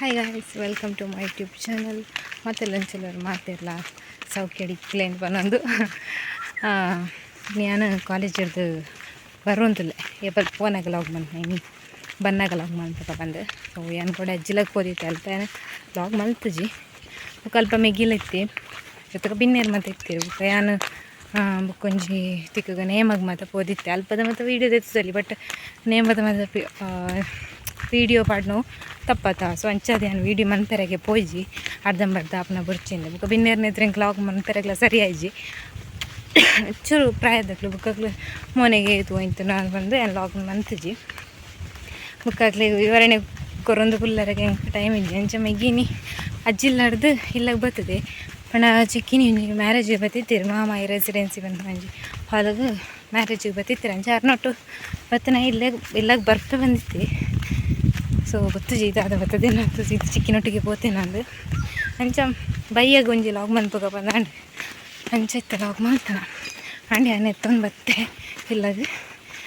Hi guys, welcome to my YouTube channel. ಮಾತೆಲ್ಲ ಮಾತೆಲ್ಲ ಸೌಖ್ಯ ಪನ್ನೊಂದು ನಾನು ಕಾಲೇಜ್ ಹಿಡ್ದು ಬರುವಂತಿಲ್ಲ ಏಪಲ್ ಫೋನಾಗ ಲಾಗ್ ಬಂದು ಇನಿ ಬನ್ನಾಗ ಲಾಗ್ ಮಲ್ತಪ್ಪ ಬಂದು. ಸೊ ಏನು ಕೂಡ ಅಜ್ಜಿಲಾಗ ಪೋದಿತ್ತೆ ಅಲ್ಪ ಲಾಗ್ ಮಲ್ತಜಿ ಅಲ್ಪ ಮೆಗ್ಗಿಲ ಇತ್ತಿ ಜೊತೆಗೆ ಬಿನ್ನೇರು ಮತ್ತೆ ಇತ್ತೀರು ಬೊಕ್ಕ ಯಾನ್ ಬೊಕ್ಕೊಂಜಿ ತಿಕ್ಕಗ ನೇಮಗ್ ಮಾತ ಪೋದಿತ್ತೆ ಅಲ್ಪದ ಮತ್ತು ವೀಡಿಯೋ ದೆತ್ತಲ್ಲಿ ಬಟ್ ನೇಮದ ಮಾತ ವೀಡಿಯೋ ಪಾಡ್ನು ತಪ್ಪತ. ಸೊ ಅಂಚಾದ ಯಾನ್ ವೀಡಿಯೋ ಮನ್ಪೆರೆಗೆ ಪೋಯಿಜಿ ಅರ್ಧಂಬರ್ಧ ಆಪುನ ಬೊರ್ಚಿಂದ್ ಬೊಕ ಬಿನ್ನೇರ್ನ ಎದುರು ಲಾಗ್ ಮನ್ಪೆರೆಗ್ಲ ಸರಿ ಆಯ್ಜಿ ಚೂರು ಪ್ರಾಯದಕ್ಲು ಬೊಕ್ಕಕ್ಲು ಮೋನೆಗೆ ತೂಯಿಂತು ನಾನು ಬಂದು ಯಾನ್ ಲಾಗ್ ಮಂತುಜಿ ಬೊಕ್ಕ ವಿವರಣೆ ಕೊರೊಂದು ಕುಲ್ಲರೆಗೆ ಎಂಕ್ ಟೈಮ್ ಇಜ್ಜಿ ಅಂಚ ಮೆಗ್ಗಿನಿ ಅಜ್ಜಿಲ್ಲಾಡ್ದು ಇಲ್ಲಗ್ ಬರ್ತದೆ ಪಂಡ ಚಿಕ್ಕಿನಿ ಒಂಜಿ ಮ್ಯಾರೇಜಿಗೆ ಬತ್ತಿತ್ತೆರ್ ಮಾಮಾಯಿ ರೆಸಿಡೆನ್ಸಿ ಬಂದು ಒಂಜಿ ಹಾಲಾಗ್ ಮ್ಯಾರೇಜಿಗೆ ಬತ್ತಿತ್ತೆರ್ ಅಂಚ ಅರ್ನೊಟ್ಟು ಬತ್ತನ ಇಲ್ಲಗ್ ಇಲ್ಲಗ್ ಬರ್ಪೆ ಬಂದಿತ್ತೆ. ಸೊ ಗೊತ್ತುಜಿ ದಾದ ಬತ್ತದೇನ ಇದು ಚಿಕ್ಕಿನೊಟ್ಟಿಗೆ ಪೋತೇನಂದು ಅಂಚ ಬಯ್ಯಗ್ ಒಂಜಿ ಲಾಗ್ ಮನ್ಪುಗ ಪಂದಾಂಡ್ ಅಂಚ ಇತ್ತೆ ಲಾಗ್ ಮಲ್ತನ ಆಂಡ ಯಾನ್ ಎತ್ತೊಂದು ಬತ್ತೆ ಇಲ್ಲಗ್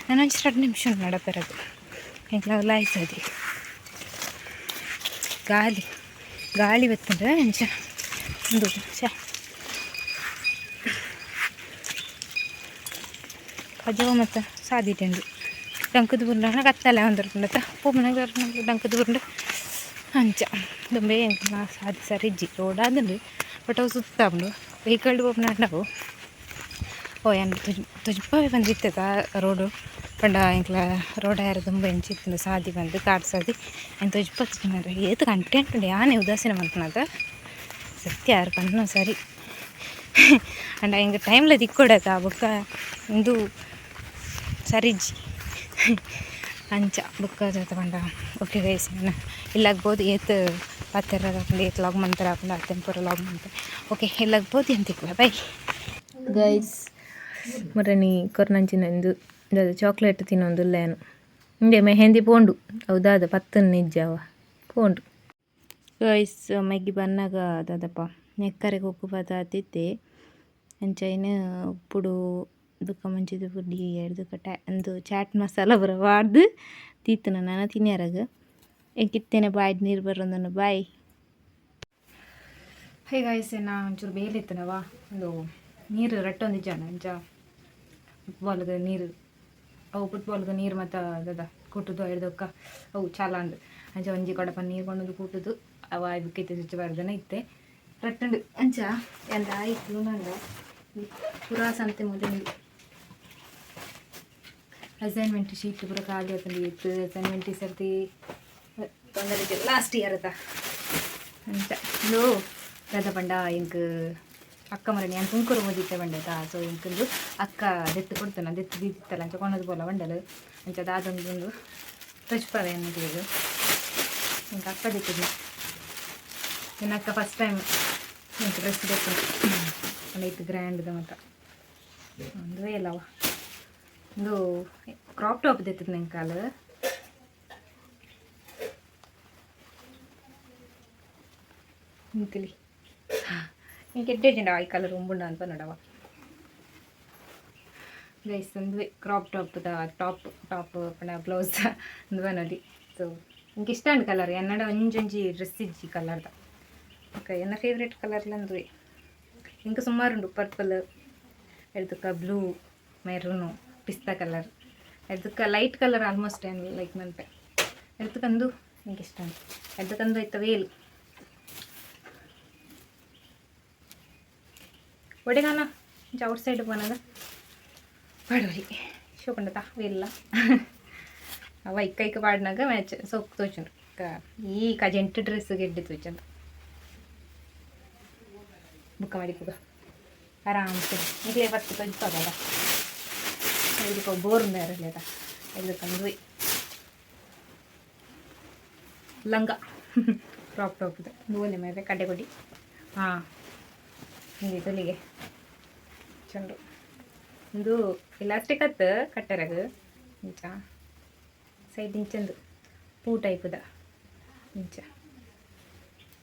ನಾನು ಒಂಜಿ ರಡ್ಡ್ ನಿಮಿಷ ಉಂಡು ನಡಪೆರಗ್ ಎಂಕ್ಲ ಲಾಯ್ಸದಿ ಗಾಲಿ ಗಾಳಿ ಬತ್ತುಂಡು ಅಂಚ ಉಂದು ಛೆ ಕಜವು ಮತ್ತು ಸಾದಿಟುಂಡು ಡಂಕದ ಬುರ್ಂಡ ಕತ್ತಲೆ ಒಂದರ್ಪುಂಡತ ಪೋಪುನಗ ಡಂಕದ ಬುರ್ಂಡ ಅಂಚ ದುಂಬೆ ಎಂಕ್ಲ ಸಾದಿ ಸರಿ ಇಜ್ಜಿ ರೋಡ್ ಆದುಂಡು ಬಟ್ ಅವು ಸುತ್ತಾಪುಂಡು ವೆಹಿಕಲ್ ಪೋಪುನಾಂಡ ಅವು ಓ ಯಾನ್ ತೊಜ್ಪಾವೆ ಬಂದಿತ್ತದ ರೋಡು ಪಂಡ ಎಂಕ್ಲ ರೋಡ್ ಆಯೆರೆ ದುಂಬು ಎಂಚ ಇತ್ತುಂಡು ಸಾದಿ ಬಂದು ಕಾಡ್ ಸಾದಿ ಎಂಕ್ ತೊಜ್ಪತ್ತಿಜಿ ಮಾರ್ರೆ ಏತ್ ಕಂಟೆಂಟ್ ಉಂಡು ಯಾನೆ ಉದಾಸೀನ ಮಲ್ಪುನತ ಸತ್ಯ ಆರ್ ಪನ್ಪುನ ಸರಿ ಆಂಡ ಎಂಕ್ ಟೈಮ್ಲ ತಿಕ್ಕೊಡತ ಬೊಕ್ಕ ಉಂದು ಸರಿಜ್ಜಿ ಅಂಚ ಬೊಕ್ಕ ದಾದ ಪಂಡ. ಓಕೆ ಗೈಸ್, ಯಾನ್ ಇಲ್ಲಗ್ ಪೋದು ಏತ್ ಪಾತೆರ ಆಪುಂಡು ಏತ್ ಲಾಗ್ ಮನ್ಪೆರೆ ಆಪುಂಡು ಆತೆನ್ ಪೂರ ಲಾಗ್ ಮನ್ಪೆ. ಓಕೆ, ಇಲ್ಲಗ್ ಪೋದು ಯಾನ್ ತಿಕ್ಕುವೆ, ಬೈ ಗೈಸ್. ಮುರಣಿ ಕೊರ್ನಂಚಿನ ಇಂದು ದಾದ ಚಾಕ್ಲೇಟ್ ತಿನ್ನೊಂದುಲ್ಲೆ ಯಾನ್. ಇಂದೆ ಮೆಹಂದಿ ಪೋಂಡು ಅವು ದಾದ ಪತ್ತುನ ಇಜ್ಜವ ಪೋಂಡು ಗೈಸ್. ಮೆಗ್ಗಿ ಬನ್ನಗ ದಾದಪ್ಪ ನೆಕ್ಕರೆ ಕುಕ್ಕು ಪದ ಆತಿತ್ತೆ. ಅಂಚ ಐನ್ ಉಪ್ಪುಡು ಬೊಕ್ಕ ಮಂಚಿದ ಪುಡಿ ಎಡ್ದು ಉಂದು ಚಾಟ್ ಮಸಾಲ ಪೂರ ಪಾಡ್ದು ದೀತುನ ನನ ತಿನ್ಯರಗ್. ಎಂಕ್ ಇತ್ತೆನೆ ಬಾಯ್ಡ್ ನೀರು ಬರೊಂದುಂಡು. ಬಾಯ್. ಹೇ ಗೈಸ್, ಎನ್ನ ಒಂಚೂರು ಬೇಲೆ ಇತ್ತನವ. ಉಂದು ನೀರು ರಟ್ಟೊಂದಿಜ್ಜಾಂಡ ಅಂಚ ಫುಟ್ಬಾಲ್ಗ್ ನೀರು ಅವು ಫುಟ್ಬಾಲ್ಗ್ ನೀರು ಮಾತ ದಾದ ಕೂಟುದು ಐಡ್ದೊಕ್ಕ ಅವು ಚಾಲಾಂಡ್. ಅಂಚ ಒಂಜಿ ಕೊಡಪ ನೀರು ಕೊಂಡೊಂದು ಕೂಟುದು ಅವು ಆಯ್ ಬೊಕ್ಕ ಇತ್ತೆ ಸ್ವಿಚ್ ಪಾಡ್ದನ ಇತ್ತೆ ರಟ್ಟುಂಡು. ಅಂಚ ಎಂದ ಆಯ್ತು ನಂಡ ಪೂರಾ ಸಂತೆ ಮೊದಲು ಅಸೈನ್ಮೆಂಟ್ ಶೀಟ್ ಪೂರ ಖಾಲಿ ಆತುಂಡು. ಇತ್ತು ಅಸೈನ್ಮೆಂಟ್ ಈ ಸರ್ತಿ ತೊಂದರೆ ಲಾಸ್ಟ್ ಇಯರ್ ಅತ್ತ. ಅಂಚ ಇಂದು ದಾದ ಪಂಡ ಎಂಕ್ ಅಕ್ಕ ಮರಣಿ ಯಾನ್ ತುಮಕೂರು ಪೋದಿತ್ತೆ ಪಂಡೆತ. ಸೊ ಎಂಕುಂದು ಅಕ್ಕ ದೆತ್ತು ಕೊಡ್ತಾನ ದೆತ್ತು ದೀದಿತ್ತಲ್ಲ ಅಂಚ ಕೊನೊದು ಪೋಲ ಬಂಡಲ್. ಅಂಚ ದಾದೊಂದು ತೋಜ್ಪಾವೆ ಎಂಕ್ಲೆಗ್. ಎಂಕ್ ಅಕ್ಕ ದೆತ್ತುದು. ಎನ್ನ ಅಕ್ಕ ಫಸ್ಟ್ ಟೈಮ್ ಎಂಕ್ ಡ್ರೆಸ್ ದೆತ್ತುನು. ಪಂಡ ಇತ್ತು ಗ್ರ್ಯಾಂಡ್ದ ಮಾತ ಉಂದುವೇ ಅಲ್ಲವ. ಉಂದು ಕ್ರಾಪ್ ಟಾಪ್ ದೆತ್ತುದು ಎಂಕಾಲ್ ಇಂತಲಿ. ಎಂಕ್ ಎಡ್ಡೆ ಇಜ್ಜಿಂಡ ಈ ಕಲರ್ ಉಂಬುಂಡ ಅಂತ ಪನೊಡವ ಗೈಸ್. ಉಂದುವೆ ಕ್ರಾಪ್ ಟಾಪ್ದ ಟಾಪ್ ಟಾಪ್ ಪಂಡ ಬ್ಲೌಸ್ ಉಂದು ಪನೊಲಿ. ಸೊ ಎಂಕ್ ಇಷ್ಟ ಉಂಡು ಕಲರ್. ಎನ್ನಡ ಒಂಜೊಂಜಿ ಡ್ರೆಸ್ ಇಜ್ಜಿ ಕಲರ್ದ. ಓಕೆ, ಎನ್ನ ಫೇವ್ರೇಟ್ ಕಲರ್ಲ ಉಂದುವೆ. ಎಂಕ್ ಸುಮಾರು ಉಂಡು ಪರ್ಪಲ್ ಎಡ್ದುಕ ಬ್ಲೂ ಮೆರೂನು ಪಿಸ್ತಾ ಕಲರ್ ಎಡ್ದುಕ ಲೈಟ್ ಕಲರ್ ಆಲ್ಮೋಸ್ಟ್ ಏನು ಲೈಕ್ ಮನ್ಪೆ. ಎಡ್ದುಕಂದು ಎಂಕ್ ಇಷ್ಟ ಉಂಡು. ಎಡ್ದುಕಂದು ಐತ ವೇಲ್ ಒಡೆಗಾನ ಇಂಚ ಔಟ್ ಸೈಡ್ ಪೋನಗ ಪಾಡೊಲಿ ಶೋಕುಂಡತ ವೇಲ್ಲ ಅವ ಐಕ್ ಐಕ್ ಪಾಡ್ನಗ ಮ್ಯಾಚ್ ಸೋಕ್ ತೋಜುಂಡು. ಈ ಕಜೆಂಟ್ ಡ್ರೆಸ್ ಗೆಡ್ಡೆ ತೋಜುಂಡು. ಬುಕ್ಕ ಮಡಿಪುಗ ಆರಾಮ್ಸೆ ನಿಕ್ಲೆ ಪತ್ತು ತೊಜ್ಪಾಗದ ಇದಕ್ಕೆ ಬೋರ್ ಇರಲಿಲ್ಲ. ಇದಕ್ಕಂದು ಲಂಗ ಕ್ರಾಪ್ ಟಾಪ್ ನೂಲೆ ಮೇಲೆ ಕಡ್ಡೆ ಕೊಡಿ. ಹಾಂ, ಹಿಂಗೆ ತೊಲಿಗೆ ಚಂಡು. ಒಂದು ಇಲಾಸ್ಟಿಕ್ ಅತ್ತು ಕಟ್ಟರಗ್ ಇಂಚ ಸೈಡ್ ಇಂಚಂದು ಪೂ ಟೈಪುದ ಇಂಚ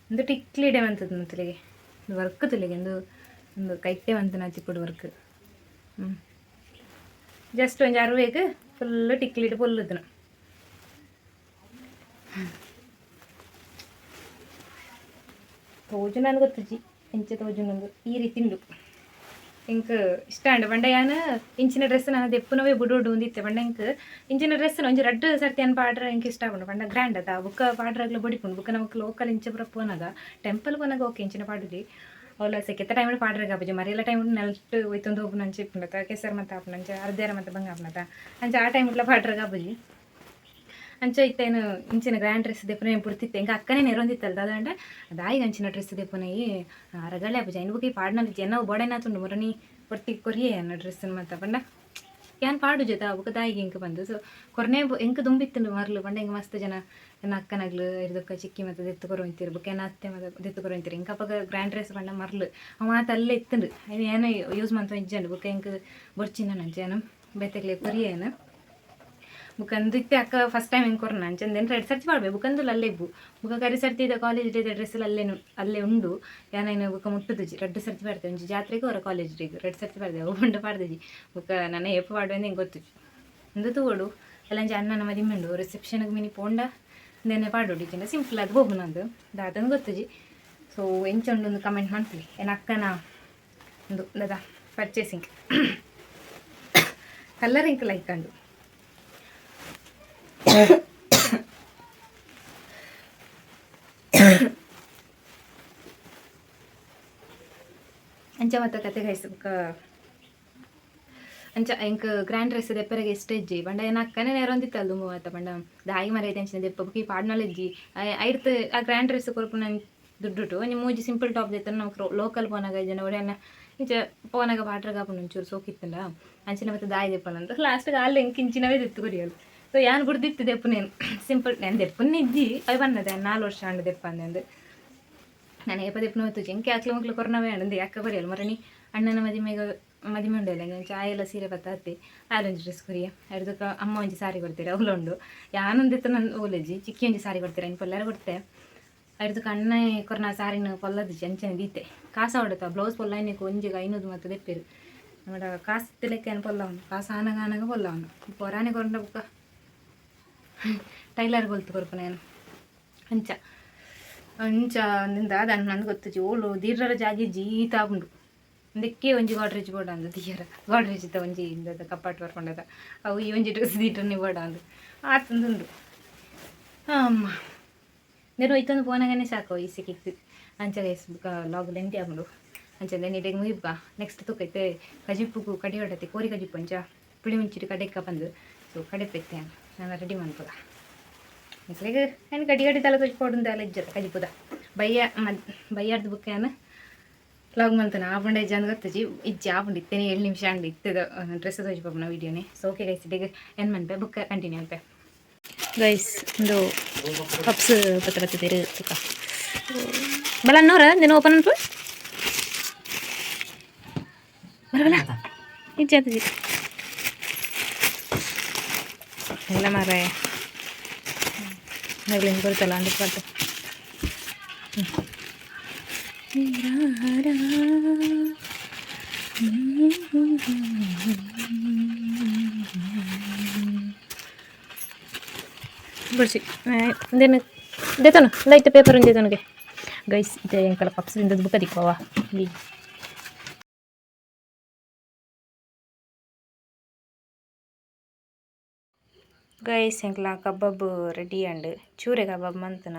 ಒಂದು ಟಿಕ್ಲಿಡೆ ಮಂತದ ತುಲಿಗೆ ಒಂದು ವರ್ಕ್ ತುಲಿಗೆ ಒಂದು ಒಂದು ಕೈಟೆ ಮಂತನ ಚಿಕ್ಕುಡು ವರ್ಕ್. ಹ್ಞೂ ಜಸ್ಟ್ ಒಂಜಿ ಅರುವೆಗ್ ಫುಲ್ ಟಿಕ್ಲಿಡ್ ಪೊಲ್ಲುದನ. ತೋಜುನಂದು ಗೊತ್ತುಜಿ ಎಂಚ ತೋಜುನಂದು ಈ ರೀತಿ ಉಂಡು. ಎಂಕ್ ಇಷ್ಟ ಅಂಡ ಪಂಡ ಯಾನ್ ಇಂಚಿನ ಡ್ರೆಸ್ ನಾನು ದೆಪ್ಪುನವೇ ಬುಡೋಡು ಒಂದಿತ್ತೆ. ಪಂಡ ಎಂಕ್ ಇಂಚಿನ ಡ್ರೆಸ್ ಒಂಜಿ ರಡ್ಡ್ ಸರ್ತಿ ಯಾನ್ ಪಾಡ್ರೆ ಎಂಕ್ ಇಷ್ಟ ಆಪುಂಡು. ಪಂಡ ಗ್ರ್ಯಾಂಡ್ ಅದ ಬುಕ್ಕ ಪಾಡ್ರಾಗ್ಲ ಬೊಡಿಪುಂಡು. ಬುಕ್ಕ ನಮಕ್ ಲೋಕಲ್ ಇಂಚ ಪೂರ ಪೋನಗ ಟೆಂಪಲ್ ಪೋನಗ ಓಕೆ ಇಂಚಿನ ಪಾಡುಲಿ. ಅವಲ ಸೆಕೆತ ಟೈಮ್ ಪಾಡ್ರೆ ಆಪುಜಿ. ಮರಿಯಲ ಟೈಮ್ ನೆಲ್ಟ್ ಒಯ್ತೊಂದು ಹೋಪುನ ಅಂಚ ಇಪ್ಪುಂಡತ, ಕೆಸರು ಮತ್ತೆ ಆಪುಂಡು ಅಂಚ ಅರ್ಧೇರ ಮತ್ತೆ ಬಂಗ ಆಪುಂಡತ, ಅಂಚ ಆ ಟೈಮ್ ಉಡ್ಲ ಪಾಡ್ರೆ ಆಪುಜಿ. ಅಂಚ ಇತ್ತೇನು ಇಂಚಿನ ಗ್ರ್ಯಾಂಡ್ ಡ್ರೆಸ್ ದೆಪ್ಪುನ ಪುಡ್ತಿತ್ತೆ. ಎಂಕ್ ಅಕ್ಕನೇ ನೆರೊಂದಿತ್ತಲ್ದ ಅದಾಂಡ ದಾಯಿಗ್ ಅಂಚಿನ ಡ್ರೆಸ್ ದೆಪ್ಪುನ ಈ ರಗಳೆ ಆಪುಜಿ. ಐನ್ ಬೊಕ ಈ ಪಾಡ್ನಲ್ ಜನ ಬೋಡೆನಾತುಂಡು ಮೊರನಿ ಒರ್ತಿ ಕೊರಿಯೆ ಎನ್ನ ಡ್ರೆಸ್ ಮಾತ. ಪಂಡ ಯಾನ್ ಪಾಡುಜೆತ ಬೊಕ ದಾಯಿಗ್ ಎಂಕ್ ಪಂದ್ ಸೊ ಕೊರ್ನೆ ಎಂಕ್ ದುಂಬಿತ್ತುಂಡು ಮರ್ಲು. ಪಂಡ ಎಂಕ್ ಮಸ್ತ್ ಜನ ಎನ್ನ ಅಕ್ಕನಗ್ಲು ಇರ್ದೊಕ್ಕ ಚಿಕ್ಕಿ ಮತ್ತೆ ದೆತ್ತು ಕೊರೊಂತಿರು, ಬೊಕ ಎನ್ನ ಅತ್ತೆ ಮಾತ ದೆತ್ತು ಕೊರೊಂತಿರು. ಎಂಕ್ ಅಪಗ ಗ್ರ್ಯಾಂಡ್ ಡ್ರೆಸ್ ಪಂಡ ಮರ್ಲು ಅವು ಮಾತ ಅಲ್ಲೇ ಇತ್ತುಂಡು. ಐನ್ ಏನ ಯೂಸ್ ಮಂತ ಇಜ್ಜಂಡು. ಬೊಕ ಎಂಕ್ ಬೊರ್ಚಿನ ಅಂಚ ಯಾನ್ ಬೇತೆಗ್ಲೆ ಕೊರಿಯೆ. ಬೊಕ ಅಂದು ಇತ್ತೆ ಅಕ್ಕ ಫಸ್ಟ್ ಟೈಮ್ ಎಂಕ್ ಕೊರ್ನ ಅಂಚಂದು ರೆಡ್ ಸರ್ತಿ ಪಾಡ್ಬೆ. ಬೊಕ ಅಲ್ಲೇ ಇಬ್ಬು ಬೊಕ ಕರಿ ಸರ್ತಿ ಇದ ಕಾಲೇಜ್ ಡೇದ ಡ್ರೆಸ್ ಅಲ್ಲೇ ಅಲ್ಲೇ ಉಂಡು. ಯಾನ್ ಬೊಕ ಮುಟ್ಟುದುಜಿ. ರಡ್ಡ್ ಸರ್ತಿ ಪಾಡ್ದೆ, ಒಂಜಿ ಜಾತ್ರೆಗ್ ಒರ ಕಾಲೇಜ್ ಡೇಗ್ ರಡ್ಡ್ ಸರ್ತಿ ಪಾಡ್ದೆ. ಅವು ಪಂಡ ಪಾಡ್ದಿಜಿ. ಬೊಕ ನನ ಏಪ ಪಾಡುವೆ ಎಂಕ್ ಗೊತ್ತುಜಿ. ಉಂದು ತೂವೊಡು. ಎಲ್ಲಂಜಿ ಅಣ್ಣನ ಮದಿಮೆ ಉಂಡು, ರಿಸೆಪ್ಷನ್ಗೆ ಮಿನಿ ಪೋಂಡ ಇಂದೆನೆ ಪಾಡೊಡು, ಇಜ್ಜಿಂಡ ಸಿಂಪಲ್ ಆದ್ ಪೋಪುನಂದು ದಾದಂದು ಗೊತ್ತುಜಿ. ಸೊ ಎಂಚ ಉಂಡು ಕಮೆಂಟ್ ಮನ್ಪುಲೆ. ಎನ್ನ ಅಕ್ಕನ ಉಂದು ದಾದ ಪರ್ಚೇಸಿಂಗ್ ಕಲರ್ ಎಂಕ್ ಲೈಕ್ ಉಂಡು. ಅಂಚ ಮಾತ ಕತೆ ಗೈಸ್. ಬೊಕ ಅಂಚ ಎಂಕ್ ಗ್ರ್ಯಾಂಡ್ ಡ್ರೆಸ್ ದೆಪ್ಪರೆಗೆ ಇಷ್ಟ ಇಜ್ಜಿ. ಪಂಡ ಎನ್ನ ಅಕ್ಕನೇ ನೆರೊಂದಿತ್ತಲ್ ದುಂಬು ಮಾತ. ಪಂಡ ದಾಯಿ ಮರೈತೆ ಅಂಚಿನ ದೆಪ್ಪ ಬೊಕ ಈ ಪಾಡ್ನಲ ಇಜ್ಜಿ. ಐರ್ತ್ ಆ ಗ್ರ್ಯಾಂಡ್ ಡ್ರೆಸ್ ಕೊರ್ಪುನ ದುಡ್ಡುಟು ಒಂಜಿ ಮೂಜಿ ಸಿಂಪಲ್ ಟಾಪ್ ದೆತ್ತುಂಡ ನಮಕ್ ಲೋಕಲ್ ಪೋನಗ ಇಜ್ಜಿಂಡ ಒಡೆಯನ್ನ ಇಂಚ ಪೋನಗ ಪಾಡ್ರಗ ಆಪುಂಡು ಒಂಚೂರು ಸೋಕಿತ್ತುಂಡ. ಅಂಚಿನ ಮತ್ತೆ ದಾಯಿ ದೆಪ್ಪನಂತ ಲಾಸ್ಟ್ಗೆ ಅಲ್ಲಿ ಎಂಕ್ ಇಂಚಿನವೇ ದೆತ್ತು ಕೊರಿಯಲ್. ಸೊ ಯಾನ್ ಬುಡ್ದಿತ್ತು ದೆಪ್ಪುನೇನು ಸಿಂಪಲ್ ನಾನು ದೆಪ್ಪುನ ಇಜ್ಜಿ. ಅವು ಬನ್ನದೆ 4 ವರ್ಷ ಆಂಡ್ ದೆಪ್ಪಂದೆ. ನಾನು ಏಪ ದೆಪ್ಪುನ ಗೊತ್ತುಜಿ. ಎಂಕೆ ಅಕ್ಲು ಮುಕ್ಲು ಕೊರ್ನವೇ ಆಂಡ್ ಅಕ್ಕ ಕೊರಿಯಲ್. ಮರನಿ ಅಣ್ಣನ ಮದಿಮೆಗ ಮದಿಮೆ ಉಂಡಲ್ಲ ಅಂಚ ಆಯೆಲ್ಲ ಸೀರೆ ಪತ್ತ ಅತ್ತೆ ಆಲೊಂಜಿ ಡ್ರೆಸ್ ಕೊರಿಯ. ಅರ್ದಕ್ಕ ಅಮ್ಮ ಒಂಜಿ ಸಾರಿ ಕೊಡ್ತೀರ ಅವ್ಲು ಉಂಡು. ಯಾನೊಂದಿತ್ತು ನನ್ನ ಓಲೆಜ್ಜಿ ಚಿಕ್ಕಿ ಒಂಜಿ ಸಾರಿ ಕೊಡ್ತೀರ ಇನ್ನು ಪೊಲ್ಲಾರ ಕೊಡ್ತೆ. ಅರ್ದಕ್ಕೆ ಅಣ್ಣ ಕೊರ್ನ ಸಾರಿನ ಪೊಲ್ಲದಿಜ್ಜಿ ಅಂಚನೆ ದೀತೆ. ಕಾಸ ಹೊಡೆತ ಬ್ಲೌಸ್ ಪೊಲ್ಲ ಇನ್ನಕ್ಕೆ ಒಂಜಿಗೆ 500 ಮತ್ತೆ ದೆಪ್ಪೇರು. ನಮ್ಮಡ ಕಾಸು ತಿಲೆಕ್ಕೆ ಪೊಲ್ಲವನು ಕಾಸು ಆನಗ ಆನಗ ಪೊಲ್ಲವನು ಪೊರಾನೆ ಕೊರಂಡ ಬುಕ್ಕ ಟೈಲರ್ ಗೊಲ್ತು ಕೊರ್ಪುನ ಅಂಚ ಅಂಚ ಅಂದಿಂದ ನಂದು ಗೊತ್ತುಜಿ. ಓಲು ದೀರ್ರ ಜಾಗೆ ಜೀತ ಉಂಡು. ಇಂದಕ್ಕೆ ಒಂಜಿ ಗೋಡ್ರೇಜ್ ಬೋಡ ಅಂದು ದಿಯರ ಗೋಡ್ರೇಜ್ ಇತ್ತ ಒಂಜಿ ಇಂದದ ಕಪ್ಪಾಟ್ ಬರ್ಕೊಂಡದ ಅವು ಈ ಒಂಜಿ ಡ್ರೆಸ್ ದೀಟ್ರನಿ ಬೋಡ ಅಂದು ಆತಂದುಂಡು. ಅಮ್ಮ ನೀರು ಇತ್ತೊಂದು ಪೋನಾಗನೇ ಸಾಕು ಈ ಸಿಕ್ಕಿತ್ತು. ಅಂಚ ಗೈಸ್ ಬುಕ್ಕ ಲಾಗ್ ಲೆಂತಿ ಆಪುಂಡು. ಅಂಚ ನೀಟಾಗಿ ಮುಗಿಪ್ಪ. ನೆಕ್ಸ್ಟ್ ತೂಕೈತೆ ಕಜಿಪ್ಪುಗು ಕಡಿ ಹೊಡತೆ ಕೋರಿ ಕಜಿಪ್ಪು ಅಂಚ ಪುಳಿ ಮುಂಚಿಟ್ಟು ಕಡೆಕ್ಕ ಬಂದು. ಸೊ ಕಡೆಪೆತ್ತೆ ನಾನು ರೆಡಿ ಮನ್ಪುಗ ನಿಕ್ಲೆಗ್ ನಾನು ಗಡಿ ಗಡಿ ತಲೆ ತೊಜಿ ಪೋಡುಂದು ಇಜ್ಜತ್ತ ಕಜಿಪುದ ಬಯ್ಯ ಬಯ್ಯಾರ್ದು ಬುಕ್ಕ ಯಾನ್ ಲಾಗ್ ಮಲ್ತನ ಆಪುಂಡ ಇಜ್ಜ ಅಂದ್ ಗೊತ್ತುಜಿ. ಇಜ್ಜಿ ಆಪುಂಡು. ಇತ್ತೇನೆ 7 ನಿಮಿಷ ಆಂಡ್ ಇತ್ತದ ಡ್ರೆಸ್ ತೋಜಿ ಪಾಪುನ ವೀಡಿಯೋನೆ. ಸೊ ಓಕೆ ಗೈಸ್, ಇಡೆಗ್ ಏನ್ ಮನ್ಪೆ ಬುಕ್ಕ ಕಂಟಿನ್ಯೂ ಅನ್ಪೆ ಗೈಸ್. ಒಂದು ಪಪ್ಸ್ ಪತ್ತ ಪತ್ತ ತೆರು ತುಕ ಬಲ ಅನ್ನೋರ ನೀನು ಓಪನ್ ಅನ್ಪು ಬರಬಲ ಇಜ್ಜಿ ಆತಜಿ ಎಲ್ಲ ಮಾರಾಯ ನಗ್ಲಿಂದ ಬರುತ್ತಲ್ಲ ಅಂದು ಪಾಟ. ಬಿಡ್ಸಿ ಇಂದೇನು ದೇತನು ಲೈಟ್ ಪೇಪರ್ ಒಂದೇತನಿಗೆ ಗೈಸ್. ಇದೆ ಎಂಕಲ ಪಪ್ಸ್ ತಿಂದದ್ದು ಬುಕ್ಕ ದಿಕ್ಕವ ಈ ಗೈಸ್. ಎಂಕ್ಲ ಕಬಾಬ್ ರೆಡಿ ಅಂಡ್ ಚೂರೆ ಕಬಾಬ್ ಮಂತನ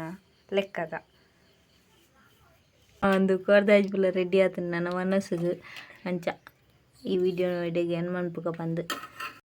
ಲೆಕ್ಕದ ಒಂದು ಕೊರ್ದಾಜ್ ರೆಡಿ ಆತನ ನನ್ನ ಮನಸ್ಸುಗು. ಅಂಚ ಈ ವಿಡಿಯೋ ಇಡೆಗ್ ಏನ್ ಮನ್ಪುಗ ಪಂದ್.